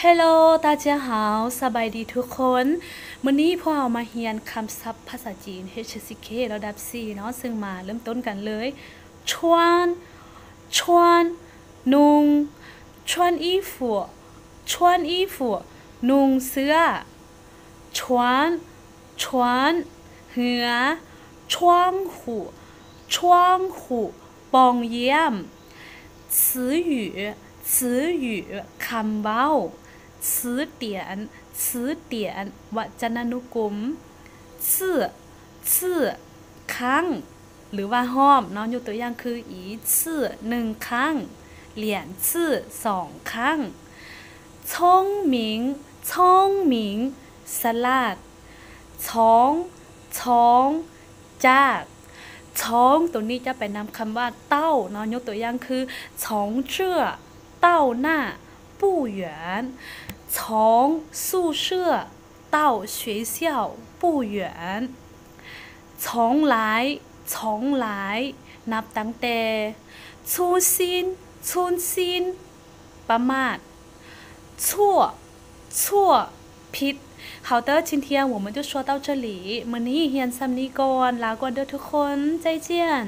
Hello 大家好 ສະບາຍດີທຸກຄົນ. ມື້ນີ້ພວກເຮົາມາຮຽນຄຳສັບພາສາຈີນ HSK ລະດັບສີ່ເນາະ, ເຊິ່ງມາເລີ່ມຕົ້ນກັນເລີຍ. ຊວນ ຊວນ ນຸ່ງ 穿衣服 穿衣服 ນຸ່ງເສື້ອ. 穿 ຊວນ ເຮືອ. 窗户 窗户 ປ່ອງຢ້ຽມ. 词语 词语 ຄຳເວົ້າ. 词典 词典 ວັດຈະນານຸກົມ. 次 次 ຄັ້ງ ຫຼືວ່າຮອບເນາະ, ຍົກຕົວຢ່າງຄື 一次 ໜຶ່ງຄັ້ງ, 两次 ສອງຄັ້ງ. 聪明 聪明 ສະຫຼາດ. 聪 聪 ຈາກ. 从 ໂຕນີ້ຈະໄປນຳຄຳວ່າ 到 ເນາະ, ຍົກຕົວຢ່າງຄື 从这到那不远. 从宿舍到学校不远. 从来 从来 ນັບຕັ້ງແຕ່. 粗心 粗心 ປະໝາດ. 错 错 ຜິດ. 好的，今天我们就说到这里. ມື້ນີ້ຮຽນຊ່ຳນີ້ກ່ອນ. ລາກ່ອນເດີ້ທຸກຄົນ. 再见.